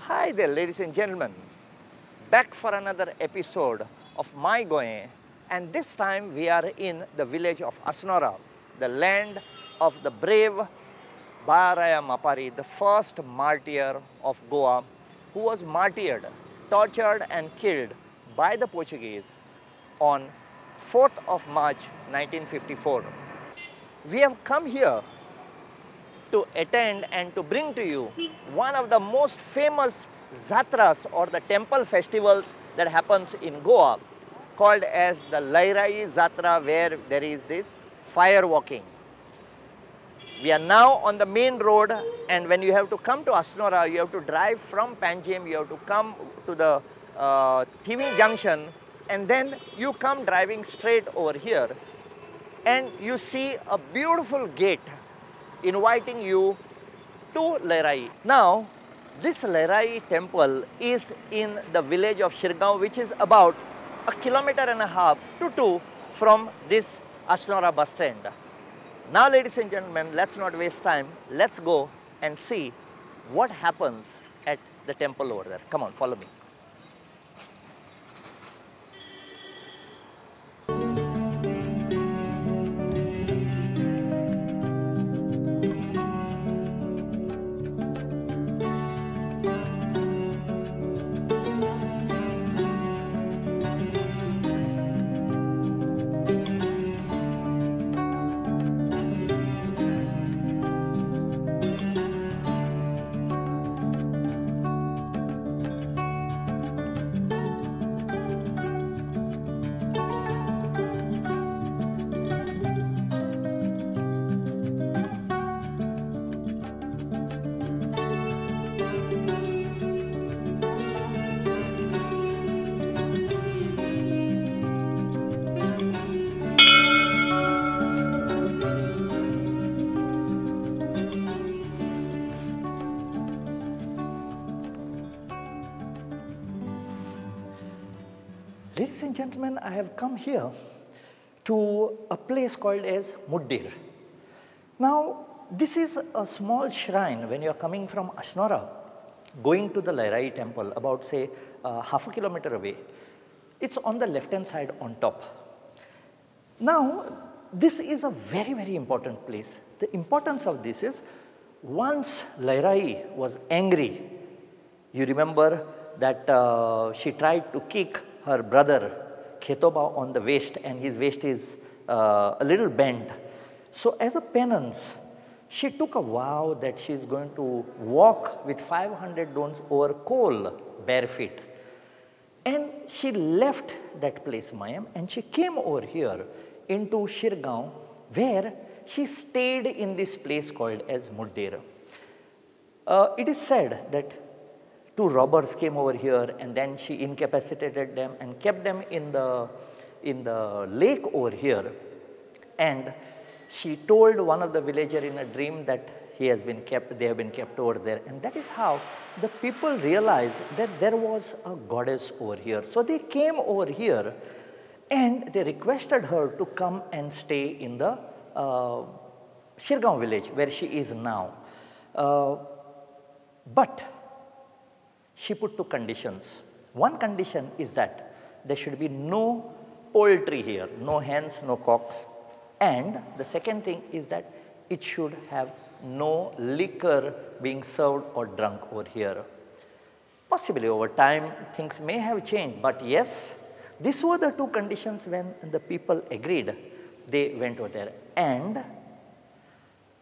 Hi there, ladies and gentlemen. Back for another episode of My Goem, and this time we are in the village of Assonora, the land of the brave Bala Raya Mapari, the first martyr of Goa, who was martyred, tortured and killed by the Portuguese on 4th of March 1954. We have come here to attend and to bring to you one of the most famous Zatras or the temple festivals that happens in Goa, called as the Lairai Zatra, where there is this fire walking. We are now on the main road, and when you have to come to Assonora, you have to drive from Panjim, you have to come to the Thivim junction, and then you come driving straight over here and you see a beautiful gate inviting you to Lairai. Now, this Lairai temple is in the village of Shirgaon, which is about 1.5 to 2 from this Assonora bus stand. Now, ladies and gentlemen, let's not waste time. Let's go and see what happens at the temple over there. Come on, follow me. Ladies and gentlemen, I have come here to a place called as Muddir. Now, this is a small shrine when you are coming from Assonora, going to the Lairai temple, about say half a kilometer away. It's on the left hand side on top. Now, this is a very, very important place. The importance of this is, once Lairai was angry, you remember that she tried to kick her brother Khetoba on the waist, and his waist is a little bent. So as a penance, she took a vow that she is going to walk with 500 stones over coal bare feet. And she left that place, Mayam, and she came over here into Shirgaon, where she stayed in this place called as Muddir. It is said that 2 robbers came over here, and then she incapacitated them and kept them in the lake over here. And she told one of the villager in a dream that he has been kept, they have been kept over there. And that is how the people realized that there was a goddess over here. So they came over here and they requested her to come and stay in the Shirgaon village where she is now. But she put 2 conditions. One condition is that there should be no poultry here, no hens, no cocks. And the second thing is that it should have no liquor being served or drunk over here. Possibly over time, things may have changed, but yes, these were the 2 conditions when the people agreed, they went over there. And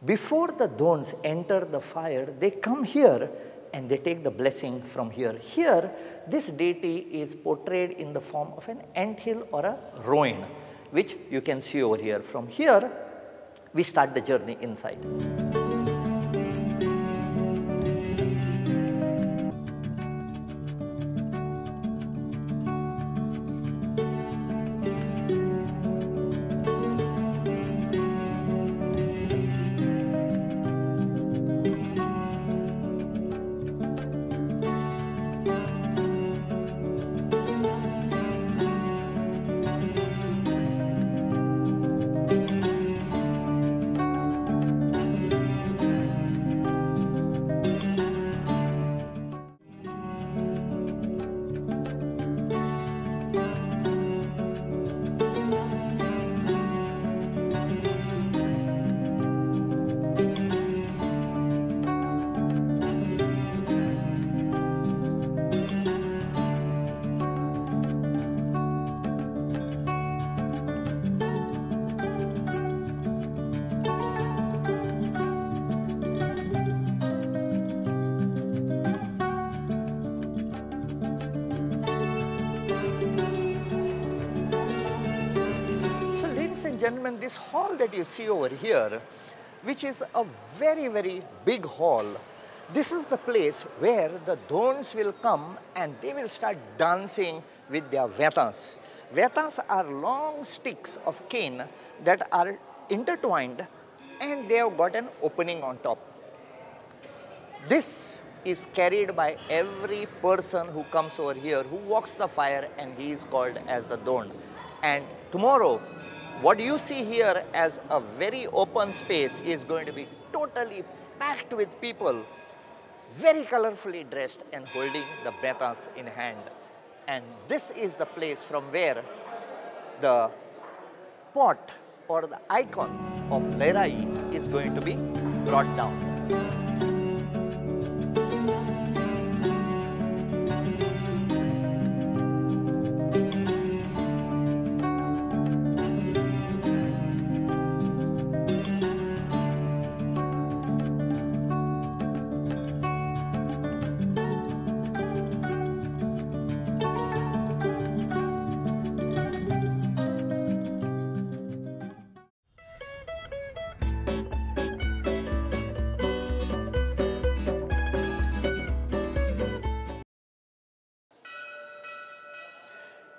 before the Dhonds enter the fire, they come here and they take the blessing from here. Here, this deity is portrayed in the form of an anthill or a ruin, which you can see over here. From here, we start the journey inside. gentlemen, this hall that you see over here, which is a very, very big hall, this is the place where the Dhonds will come and they will start dancing with their vetas. Vetas are long sticks of cane that are intertwined and they have got an opening on top. This is carried by every person who comes over here, who walks the fire, and he is called as the Dhond. And tomorrow, what you see here as a very open space is going to be totally packed with people, very colorfully dressed and holding the betas in hand. And this is the place from where the pot or the icon of Lairai is going to be brought down.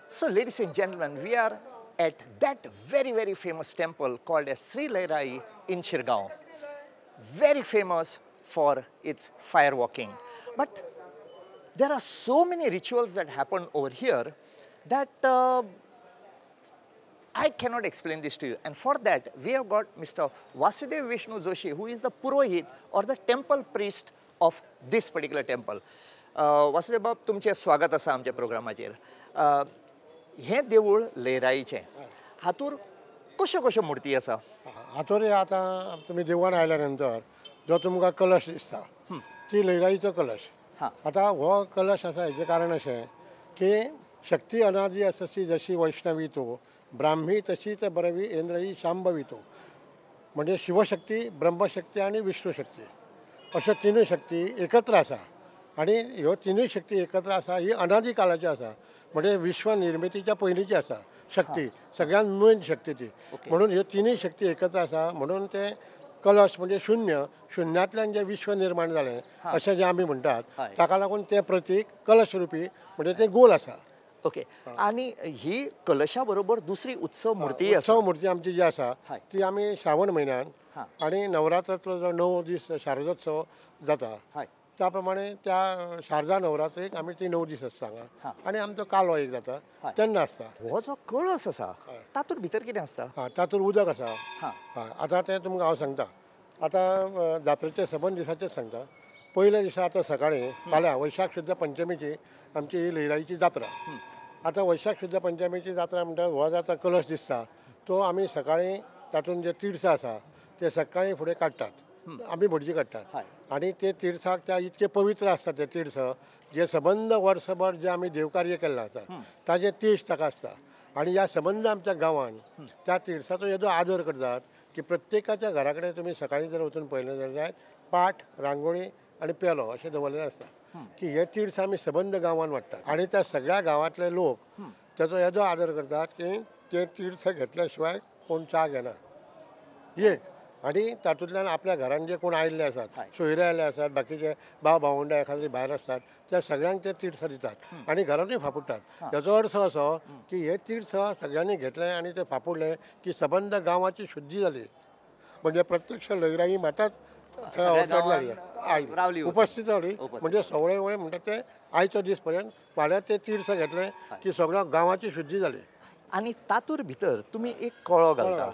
So, ladies and gentlemen, we are at that very, very famous temple called as Sri Lairai in Shirgaon. Very famous for its fire walking. But there are so many rituals that happen over here that I cannot explain this to you. And for that, we have got Mr. Vasudev Vishnu Joshi, who is the Purohit or the temple priest of this particular temple. Vasudev Bab, तुमचें स्वागत आसा आमच्या प्रोग्रामाचेर. हें देवूळ लैराईचें, हातूर कश्यो कश्यो मुर्ती आसा? हातूर आतां तुमी देवळान आयल्या नंतर जो तुमकां कलश दिसता ती लैराईचो कलश. आतां हो कलश आसा हेजें कारण अशें की शक्ती अनादी आससी जशी वैष्णवी तो ब्राह्मी तशीच बरवी इंद्रही शांभवी तो, म्हणजे शिवशक्ती, ब्रह्मशक्ती आनी विष्णुशक्ती अश्यो तिनूय शक्ती एकत्र आसा. आनी ह्यो तिनूय शक्ती एकत्र आसा ही अनादी काळाची आसा, म्हणजे विश्व निर्मितीच्या पयलींची आसा शक्ती, सगळ्यात मेन शक्ती ती. म्हणून ह्यो तिनूय शक्ती एकत्र आसा म्हणून ते कलश म्हणजे शून्य, शुन्यांतल्यान जें विश्व निर्माण जालें अशें जें आमी म्हणटात ताका लागून तें प्रतीक कलश रुपी म्हणजे तें गोल आसा. ओके. आनी ही कलशा बरोबर दुसरी उत्सव मूर्ती, उत्सव मूर्ती आमची जी आसा ती आमी श्रावण म्हयन्यान आनी नवरात्रांतलो जो 9 दीस शारदोत्सव जाता त्या प्रमाणे त्या शारदा नवरात्रीक आमी ती 9 दीस आसता हांगा आनी आमचो कालो एक जाता तेन्ना आसता. हो जो कळस आसा तातूंत भितर कितें आसता? तातूंत उदक आसा. आतां तें तुमकां हांव सांगता. आतां जात्रेचे सबंद दिसाचेच सांगता. पयल्या दिसा आतां सकाळीं फाल्यां वैशाख शुद्ध पंचमीची आमची ही लैराईची जात्रा. आतां वैशाख शुद्ध पंचमीची जात्रा म्हणटा हो जाता कलश दिसता तो आमी सकाळीं तातूंत जे तिर्सां आसा ते सकाळीं फुडें काडटात, आमी भटजी काडटात. आनी ते तिर्साक त्या इतके पवित्र आसता ते तीर्थ जे सबंद वर्सभर जे आमी देवकार्य केल्लें आसा ताजें तेज ताका आसता. आनी ह्या सबंद आमच्या गांवान त्या तिर्साचो येदो आदर करतात की प्रत्येकाच्या घरा कडेन तुमी सकाळीं जर वचून पळयलें जाल्यार जायत पाट, रांगोळी आनी पेलो अशें दवरलेलें आसता की हे तीर्थ आमी सबंद गांवान वाडटात. आनी त्या सगळ्या गांवांतले लोक ताचो येदो आदर करतात की ते तीर्थ घेतल्या शिवाय कोण च्या घेना एक. आनी तातूंतल्यान आपल्या घरान जे कोण आयिल्ले आसात, सोयरे आयिल्ले आसात, बाकीचे भाव भावंडां एखाद्री भायर आसतात त्या सगळ्यांक ते तीर्थ दितात आनी घरांतूय फापुडटात. ताचो अर्थ असो की हे तीर्थ सगळ्यांनी घेतलें आनी ते फापुडले की सबंद गांवाची शुद्धी जाली, म्हणजे प्रत्यक्ष लैराई माताच जाली, उपस्थित रावली. म्हणजे सवळे वळे म्हणटात ते आयचो दीस पर्यंत फाल्यां ते तीर्थ घेतले की सगळ्या गांवाची शुद्धी जाली. आनी तातूर भितर तुमी एक कळो घालता.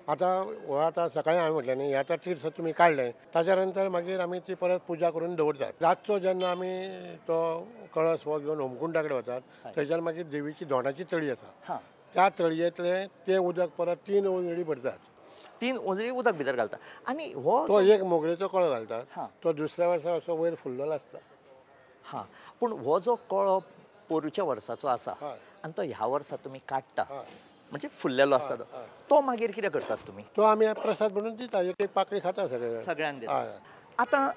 आतां हो आतां सकाळीं हांवें म्हटलें न्ही, आतां तीर्थ तुमी काडलें ताच्या नंतर मागीर आमी ती परत पुजा करून दवरतात. रातचो जेन्ना आमी तो कळस हो घेवन होमकुंडा कडेन वतात थंयच्यान मागीर देवीची धोंडाची तळी आसा त्या तळयेंतलें तें उदक परत 3 ओंजळी भरतात. 3 ओंजळी उदक भितर घालता. आनी हो तो एक मोगरेचो कळो घालता तो दुसऱ्या वर्सा असो वयर फुल्लेलो आसता. हां, पूण हो जो कळो पोरूच्या वर्साचो आसा आनी तो ह्या वर्सा तुमी काडटा म्हणजे फुल्लेलो आसता तो मागीर कितें करतात तुमी? तो आमी प्रसाद म्हणून दिता, एक एक पाकळी खाता सगळे सगळ्यांक दिता. आतां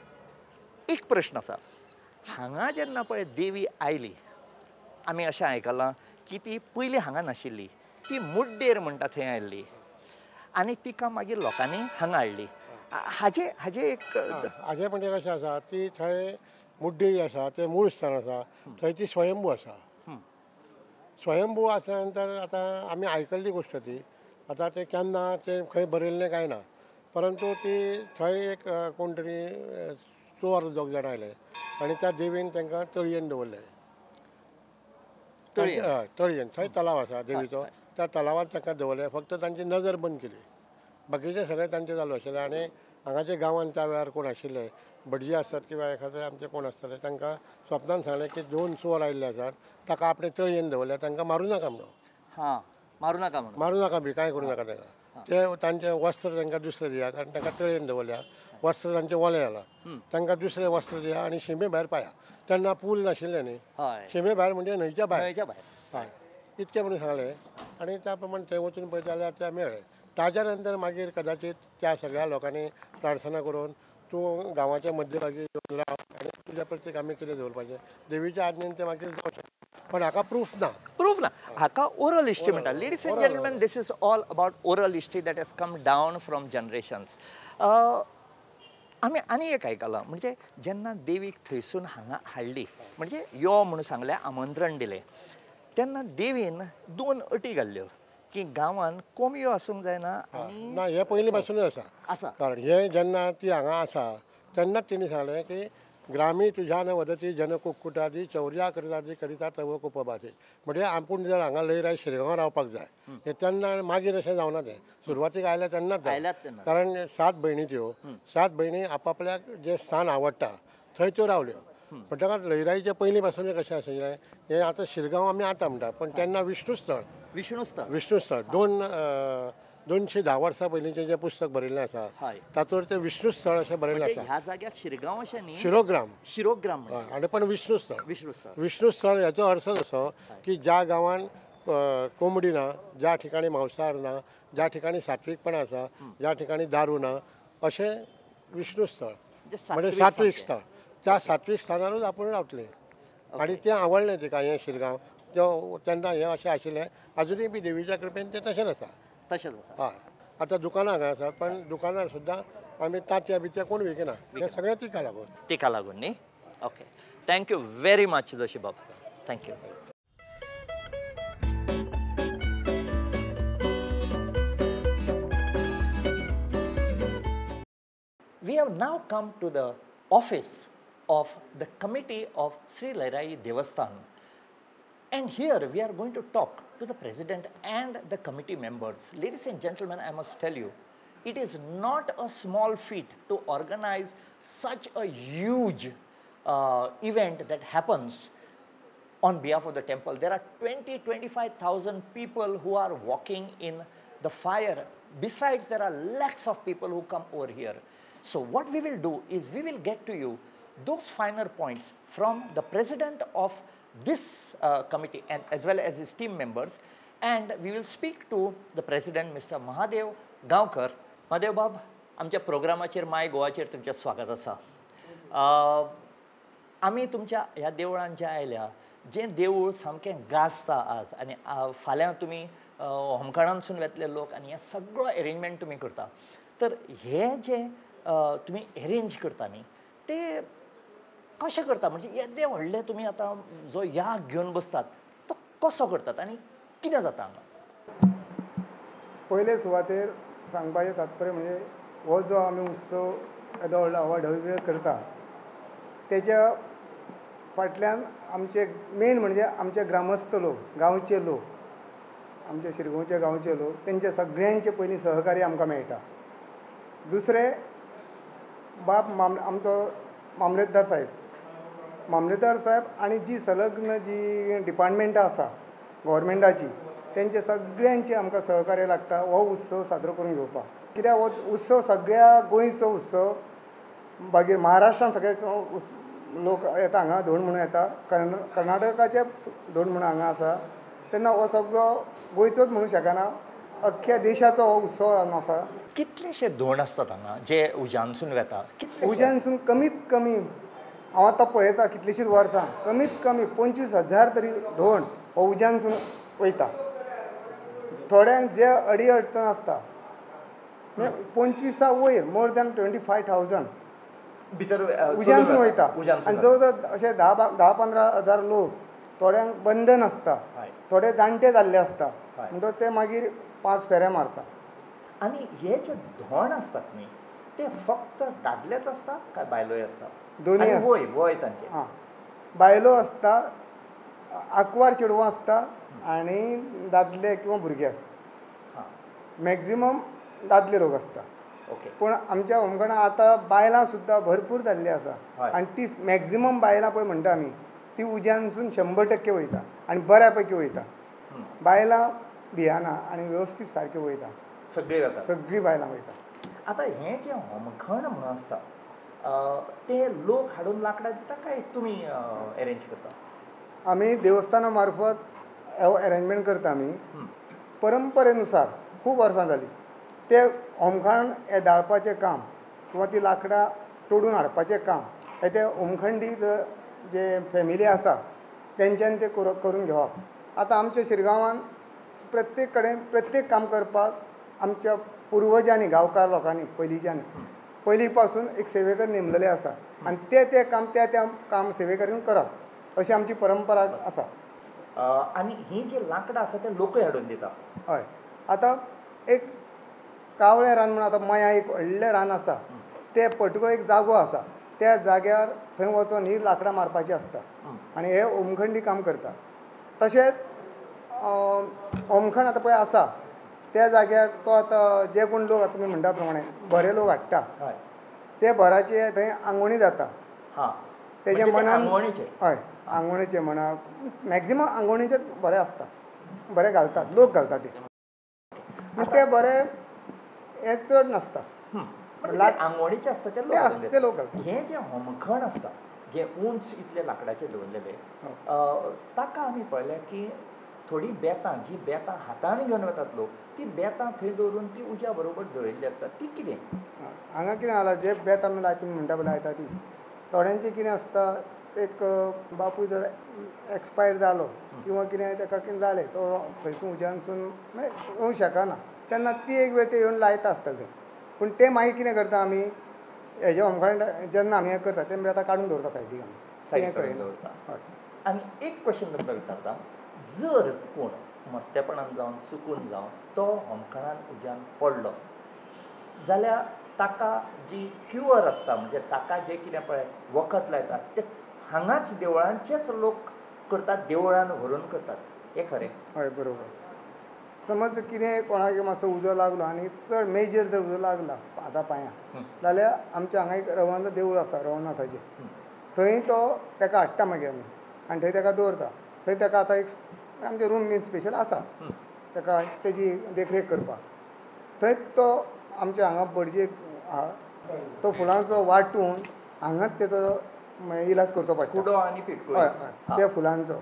एक प्रश्न आसा, हांगा जेन्ना पळय देवी आयली, आमी अशें आयकलां की ती पयलीं हांगा नाशिल्ली, ती मुड्डेर म्हणटा थंय आयिल्ली. आनी तिका मागीर लोकांनी हांगा हाडली. हाजे हाजे एक हाजे म्हणजे कशें आसा ती थंय मुड्डेरी आसा, तें मूळ स्थान आसा, थंय ती स्वयंभू आसा. स्वयंभू आसल्या नंतर आतां आमी आयकल्ली गोश्ट ती, आतां तें केन्ना तें खंय बरयल्लें कांय ना, परंतु ती थंय एक कोण तरी चोर दोग जाण आयले आनी त्या देवीन तांकां तळयेन दवरले. तळयेन थंय तलाव आसा देवीचो, त्या तलावांत तांकां दवरले. फक्त तांची नजर बंद केली, बाकीचें सगळें तांचें चालू आशिल्लें. आनी हांगाच्या गांवांत त्या वेळार कोण आशिल्ले भटजी आसतात किंवा एखादे आमचे कोण आसताले, तांकां स्वप्नान सांगलें की 2 चोर आयिल्ले आसात, ताका आपणे तळयेन दवरले, तांकां मारूं नाका म्हणून. हां, मारूं नाका म्हणून, मारूं नाका बी कांय करूं नाका तांकां. ते तांचें वस्त्र तांकां दुसरें दिया, कारण तांकां तळयेन दवरल्या, वस्त्र तांचें ओलें जालां, तांकां दुसरें वस्त्र दिया आनी शिमे भायर पाया. तेन्ना पूल नाशिल्ले न्ही, शिमे भायर म्हणजे न्हंयच्या भायर, हय, इतकें म्हणून सांगलें. आनी त्या प्रमाणे थंय वचून पळयता जाल्यार ते मेळ्ळे. ताज्या नंतर मागीर कदाचित त्या सगळ्या लोकांनी प्रार्थना करून तूं गांवाच्या मध्यभागी येवन राव आनी तुज्या प्रत्येक आमी कितें दवरपाचें देवीच्या आज्ञेन तें मागीर जावं शकता. पण हाका प्रूफ ना, प्रूफ ना, हाका ओरल हिस्ट्री म्हणटा. Ladies and gentlemen, this is all about oral history that has come down from generations. आमी आनी एक आयकलां, म्हणजे जेन्ना देवीक थंयसून हांगा हाडली, म्हणजे यो म्हणून सांगलें, आमंत्रण दिलें, तेन्ना देवीन 2 अटी घाल्ल्यो की गांवान कोंबयो आसूंक जायना. ना, हें पयलीं पासूनच आसा आसा, कारण हें जेन्ना ती हांगा आसा तेन्नाच तिणें सांगलें की ग्रामी तुज्यान वदती जन कुक्कुटादी चौर्या करतादी करिता तव कुपबादी. म्हणजे आपूण जर हांगा लयराय शिरगांव रावपाक जाय हें तेन्ना मागीर अशें जावना, तें सुरवातीक आयल्या तेन्नाच जालें. कारण 7 भयणी त्यो, 7 भयणी आपापल्याक जें स्थान आवडटा थंय त्यो रावल्यो. म्हणटकच लयराईचें पयलीं पासून कशें आशिल्लें हें आतां शिरगांव आमी आतां म्हणटा, पण तेन्ना विष्णुस्थळ, विष्णुस्थळ, विष्णुस्थळ 210 वर्सां पयलींचें जें पुस्तक बरयल्लें आसा तातूंत तें विष्णुस्थळ अशें बरयल्लें आसा. ह्या जाग्याक शिरगांव अशें न्ही, शिरोग्राम, शिरोग्राम आनी पण विष्णुस्थळ, विष्णुस्थळ, विष्णुस्थळ हाचो अर्थ असो की ज्या गांवान कोंबडी ना, ज्या ठिकाणी मांसाहार ना, ज्या ठिकाणी सात्विकपणा आसा, ज्या ठिकाणी दारू ना, अशें विष्णुस्थळ म्हणजे सात्वीक स्थळ. त्या सात्वीक स्थानारूच आपूण रावतले आनी तें आवडलें तिका हें शिरगांव तेन्ना हें अशें आशिल्लें. आजुनूय बी देवीच्या कृपेन तें तशेंच आसा, तशेंच आसा. हय, आतां दुकानां हांगा आसात, पण दुकानार सुद्दां आमी तांतयां बितयां कोण विकना, हें सगळें तिका लागून, तिका लागून न्ही. Okay, thank you very much Joshi Bab, thank you. We have now come to the office of the committee of Sri Lairai Devasthan, and here we are going to talk to the president and the committee members. Ladies and gentlemen, I must tell you, it is not a small feat to organize such a huge event that happens on behalf of the temple. There are 20-25,000 people who are walking in the fire. Besides, there are lakhs of people who come over here. So what we will do is we will get to you those finer points from the president of this committee and as well as his team members, and we will speak to the president, Mr. Mahadev Gaonkar. Mahadev Bab, आमच्या प्रोग्रामाचेर my गोवाचेर तुमचें स्वागत आसा. आमी तुमच्या ह्या देवळान जें आयल्या, जें देवूळ सामकें गाजता आज, आनी फाल्यां तुमी होमखणांतसून वेतले लोक आनी हें सगळो एरेंजमेंट तुमी करता, तर हे जे तुमी एरेंज करता न्ही ते कशें करता, म्हणजे येदे व्हडले तुमी आतां जो याग घेवन बसतात तो कसो करतात आनी कितें जाता हांगा? पयले सुवातेर सांगपाचें तात्पर्य म्हणजे हो जो आमी उत्सव येदो व्हडलो व्हड करता तेच्या फाटल्यान आमचे मेन म्हणजे आमचे ग्रामस्थ लोक, गांवचे लोक, आमचे शिरगांवचे गांवचे लोक, तेंचे सगळ्यांचे पयलीं सहकार्य आमकां मेळटा. दुसरें बाब आमचो मामलेदार साहेब, मामलेदार साहेब आनी जी संलग्न जी डिपार्टमेंटां आसा गव्हर्मेंटाची तेंचे सगळ्यांचे आमकां सहकार्य लागता हो उत्सव साजरो करून घेवपाक. कित्याक हो उत्सव सगळ्या गोंयचो उत्सव, मागीर महाराष्ट्रान सगळे लोक येता हांगा धोंड म्हणून येता, कर्नाटकाचे धोंड म्हणून हांगा आसा, तेन्ना हो सगळो गोंयचोच म्हणूं शकना, अख्ख्या देशाचो हो उत्सव आसा. कितलेशे धोंड आसतात हांगा जे उज्यानसून वेता? उज्यानसून कमीत कमी हांव आतां पळयता कितलींशींच वर्सां कमीत कमी 25,000 तरी धोंड हो उज्यानसून वयता. थोड्यांक जे अडी अडचण आसता 25 वयर मोर दॅन 25,000 भितर उज्यानसून वयता. आनी जवळ जवळ अशे 10-15 हजार लोक, थोड्यांक बंधन आसता, थोडे जाणटे जाल्ले आसता, म्हणटकच ते मागीर 5 फेऱ्या मारता. आनी हे जे धोंड आसतात न्ही ते फक्त दादलेच आसता काय बायलोय आसता? दोनूय. वय वय तांचे? आं, बायलो आसता, आंकवार चेडवां आसता आनी दादले किंवा भुरगे आसता. मॅक्झिमम दादले लोक आसता. ओके. पूण आमच्या होमखणां आतां बायलां सुद्दां भरपूर जाल्ली आसा आनी ती मॅक्झिमम बायलां पळय म्हणटा आमी ती उज्यानसून 100% वयता आनी बऱ्या पैकी वयता. बायलां भियाना आनी वेवस्थीत सारकी वयता, सगळीं वता, सगळीं बायलां वयता. आतां हें जें होमखण म्हणून आसता ते लोक हाडून लांकडां दिता काय तुमी एरेंज करता? आमी देवस्थाना मार्फत एरेंजमेंट करता. आमी परंपरेनुसार खूब वर्सां जालीं ते होमखण हें दाळपाचें काम किंवा ती लांकडां तोडून हाडपाचें काम हें ते होमखंडी जे फॅमिली आसा तेंच्यान ते करून घेवप. आतां आमच्या शिरगांवान प्रत्येक कडेन प्रत्येक काम करपाक आमच्या पुर्वजांनी, गांवकार लोकांनी पयलींच्यानी पयलीं पासून एक सेवेकर नेमलेले आसा आनी ते ते काम त्या त्या काम सेवेकरीन करप अशी आमची परंपरा आसा. आनी ही जी लांकडां आसा ते लोकय हाडून दिता? हय. आतां एक कावळें रान म्हणून आतां मया एक व्हडलें रान आसा, ते पर्टिकुलर एक जागो आसा, त्या जाग्यार थंय वचोन ही लांकडां मारपाची आसता आनी हे होमखंडी काम करता. तशेंच होमखण आतां पळय आसा त्या जाग्यार तो आतां जे कोण लोक तुमी म्हणटा प्रमाणे बरे लोक हाडटा, ते भराचे थंय आंगवणी जाता. तेजे मनान हय आंगवणीचे म्हणा, मॅक्झिमम आंगवणीचेच बरे आसता, बरे घालतात लोक घालतात ते, पूण ते बरे हे चड नासता, आंगवणीचे आसता ते लोक घालतात. हें जें होमखण आसता जें उंच इतले लांकडाचें दवरलेलें ताका आमी पळयलें की थोडीं बेतां, जीं बेतां हातान घेवन वतात लोक, ती बेतां थंय दवरून ती उज्या बरोबर जळिल्ली आसता, ती कितें? हांगा कितें जाला, जे बेत आमी लायता तुमी म्हणटा पळय लायता ती थोड्यांचें कितें आसता, एक बापूय जर एक्सपायर जालो किंवा कितें ताका कितें जालें, तो थंयसून उज्यानसून येवंक शकना, तेन्ना ती एक वेळ ते येवन लायता आसतले. पूण ते मागीर कितें करता आमी हेजे होमखण जेन्ना आमी हें करता ते बेतां काडून दवरता सायडीक, आमी तें दवरता. हय. आनी एक क्वेश्चन तुमकां विचारता, जर कोण मस्तेपणान जावन चुकून जावन तो होमखणान उज्यान पडलो जाल्यार ताका जी क्युअर आसता, म्हणजे ताका जें कितें पळय वखद लायतात ते हांगाच देवळांचेच लोक करतात, देवळान व्हरून करतात, हें खरें? हय बरोबर. समज कितें कोणाक मातसो उजो लागलो आनी चड मेजर जर उजो लागला हाता पांयां जाल्यार आमच्या हांगा एक रवळनाथ देवूळ आसा, रवळनाथाचें, थंय तो ताका हाडटा मागीर आमी आनी थंय ताका दवरता. थंय ताका आतां एक आमचें रूम बीन स्पेशल आसा ताका तेजी देखरेख करपाक. थंय तो आमच्या हांगा भटजी आहा तो फुलांचो वांटून हांगाच तेचो इलाज करचो पडटा, कुडो आनी पिटकुळी. हय हय, त्या फुलांचो.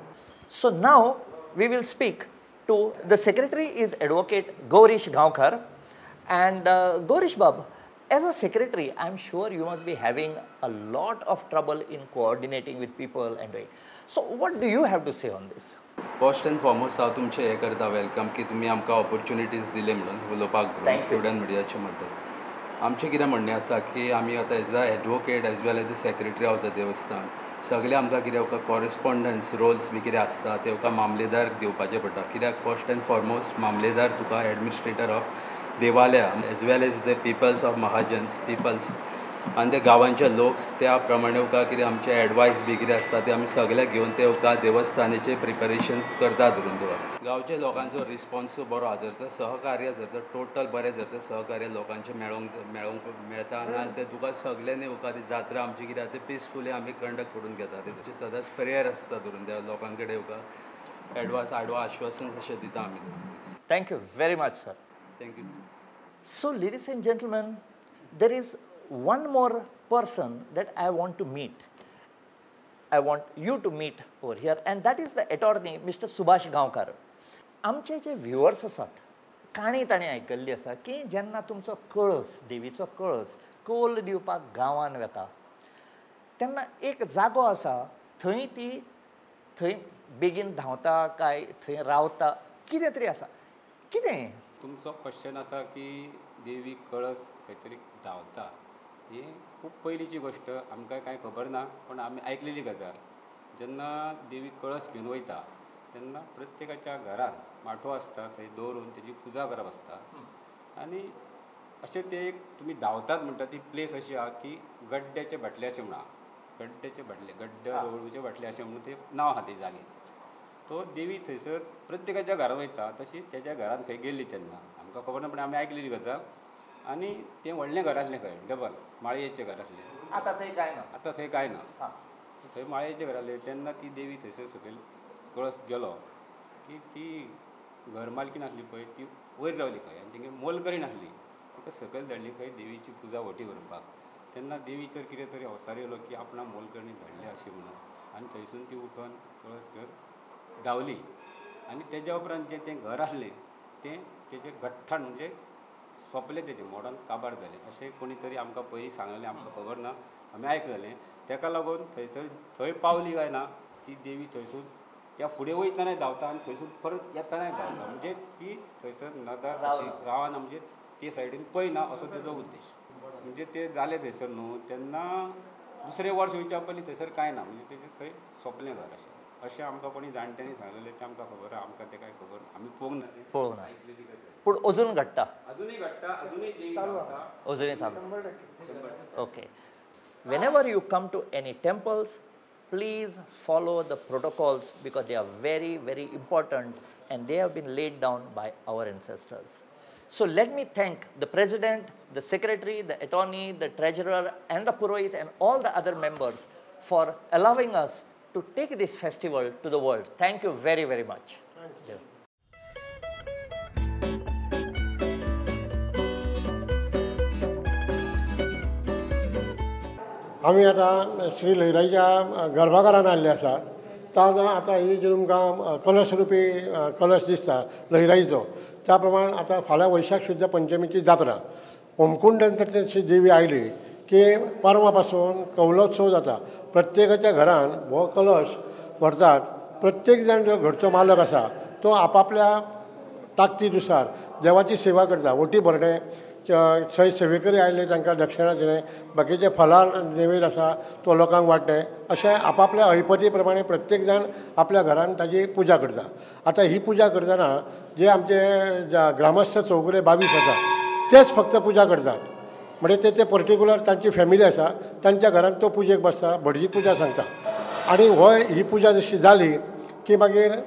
So now we will speak to the secretary is advocate Gaurish Gaonkar. And Gaurish Bab, as a secretary, I am sure you must be having a lot of trouble in coordinating with people and doing. So what do you have to say on this? First and foremost हांव तुमचें हें करता welcome की तुमी आमकां opportunities दिले म्हणून उलोवपाक प्रुडंट मिडियाचे मदत. आमचें कितें म्हणणें आसा की आमी आतां as a advocate as well as a secretary of the देवस्थान सगळें आमकां कितें कॉरेस्पोंडन्स रोल्स बी कितें आसता ते मामलेदार दिवपाचें पडटा. कित्याक फर्स्ट एंड फॉरमोस्ट मामलेदार तुका एडमिनिस्ट्रेटर ऑफ देवालया as well as the peoples of Mahajans peoples आनी ते गांवांचे लोक त्या प्रमाणे तुका कितें आमचे एडवायस बी कितें आसता ते आमी सगळे घेवन ते तुका देवस्थानाचे प्रिपेरेशन्स करता धरून दवर. गांवच्या लोकांचो रिस्पोन्स बरो आसा, जर तर सहकार्य जर तर टोटल बरें जर तर सहकार्य लोकांचें मेळोंक मेळोंक मेळटा ना ते तुका सगळ्यांनी तुका ती जात्रा आमची कितें आसा ती पिसफुली आमी कंडक्ट करून घेता. तेची सदांच प्रेयर आसता धरून त्या लोकां कडेन तुका एडवान्स आडवा आश्वासन अशें दिता आमी. Thank you very much sir. Thank you sir. So ladies and gentlemen, there is one more person that I want to meet. I want you to meet over here, and that is the attorney Mr. Subhash Gaonkar. आमचे जे viewers आसात, काणी ताणें आयकल्ली आसा की जेन्ना तुमचो कळस, देवीचो कळस कौल दिवपाक गांवान वता तेन्ना एक जागो आसा थंय ती थंय बेगीन धांवता काय थंय रावता, कितें तरी आसा, कितें? तुमचो क्वेश्चन आसा की देवी कळस खंय तरी धांवता. ही खूब पयलींची गोश्ट, आमकां कांय खबर ना, पूण आमी आयकलेली गजाल. जेन्ना देवी कळस घेवन वयता तेन्ना प्रत्येकाच्या घरान माटो आसता, थंय दवरून तेजी पुजा करप आसता. आनी अशें ते एक तुमी धांवतात म्हणटा ती प्लेस अशी आहा की गड्ड्याचे भाटले अशें म्हणा, गड्ड्याचे भाटले, गड्डे रोडूचे भाटले अशें म्हणून ते नांव आहा ते जागे. तो देवी थंयसर प्रत्येकाच्या घरान वयता, तशी तेच्या घरान खंय गेल्ली तेन्ना आमकां खबर ना, पण आमी आयकलेली गजाल. आनी तें व्हडलें घर आसलें खंय, डबल माळयेचें घर आसलें. आतां थंय कांय ना, आतां थंय कांय ना, थंय माळयेचें घर आसलें. तेन्ना ती देवी थंयसर सकयल कळस गेलो की ती घर मालकी नासली पळय, ती वयर रावली खंय, आनी तेंगे मोलकरी नासली, तिका सकयल धाडली खंय देवीची पुजा व्हटी करपाक. तेन्ना देवीचेर कितें तरी अवसार येयलो की आपणाक मोलकरणी धाडली अशें म्हणून, आनी थंयसून ती उठोन कळस घेवन धांवली. आनी तेज्या उपरांत जें तें घर आसलें तें तेजें गठ्ठाण म्हणजे सोंपलें, तेजें मोडोन काबार जालें अशें कोणी तरी आमकां पयलीं सांगलें, आमकां खबर ना, आमी आयकलें. तेका लागून थंयसर थंय पावली काय ना ती देवी थंयसून त्या फुडें वयतनाय धांवता आनी थंयसून परत येतनाय धांवता, म्हणजे ती थंयसर नदर अशी रावना, म्हणजे ते सायडीन पळयना असो तेजो उद्देश. म्हणजे ते जालें थंयसर न्हू, तेन्ना दुसरें वर्स येवच्या पयलीं थंयसर कांय ना, म्हणजे तेजें थंय सोंपलें घर अशें. अशें आमकां कोणी जाणट्यांनी सांगलेलें तें आमकां खबर आहा, आमकां तें कांय खबर आमी पळोवंक ना, पळोवंक ना, पूण अजून घडटा, अजुनूय घडटा, अजुनूय देवी धांवता, अजुनूय चालू. Okay. Whenever you come to any temples, please follow the protocols because they are very, very important and they have been laid down by our ancestors. So let me thank the president, the secretary, the attorney, the treasurer and the purohit and all the other members for allowing us to take this festival to the world. Thank you very, very much. Thank you. आमी आतां श्री लयराईच्या गर्भाघरान आयिल्ले आसात. ताका आतां ही जी तुमकां कलश रुपी कलश दिसता लयराईचो, त्या प्रमाण आतां फाल्यां वैशाख शुद्ध पंचमीची जात्रा. होमकुंडांतल्यान देवी आयली की परवा पासून कौलोत्सव जाता. प्रत्येकाच्या घरान हो कलश व्हरतात. प्रत्येक जाण जो घरचो मालक आसा तो आपापल्या ताकदीनुसार देवाची सेवा करता. ओटी भरणें, थंय सेवेकरी आयले तांकां दक्षिणा दिलें, बाकीचे फलार नैवेद्य आसा तो लोकांक वांटलें, अशें आपापल्या ऐपती प्रमाणे प्रत्येक जाण आपल्या घरान ताजी पुजा करता. आतां ही पुजा करतना जे आमचे ग्रामस्थ चौगुले 22 आसा तेच फक्त पुजा करतात, म्हणजे ते पर्टिक्युलर तांची फॅमिली आसा तांच्या घरान तो पुजेक बसता, भटजी पुजा सांगता. आनी हो ही पुजा जशी जाली की मागीर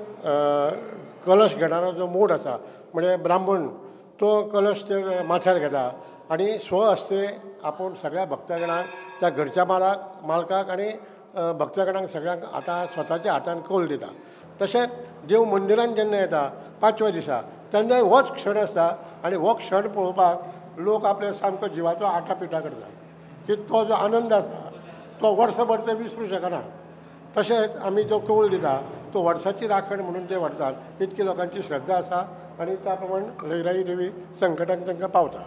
कलश घेणारो जो मोड आसा म्हणजे ब्राह्मण तो कलश ते माथ्यार घेता आनी स्वहस्ते आपूण सगळ्या भक्तगणांक त्या घरच्या मालकाक आनी भक्तगणांक सगळ्यांक आतां स्वताच्या हातान कौल दिता. तशेंच देव मंदिरान जेन्ना येता पांचव्या दिसा तेन्नाय होच क्षण आसता आनी हो क्षण पळोवपाक लोक आपल्या सामको जिवाचो आटा पिठा करतात की तो जो आनंद आसा तो वर्सभर ते विसरूं शकना. तशेंच आमी जो कौल दिता तो वर्साची राखण म्हणून ते व्हरतात, इतकी लोकांची श्रद्धा आसा आनी त्या प्रमाण लयराई देवी संकटांक तांकां पावता.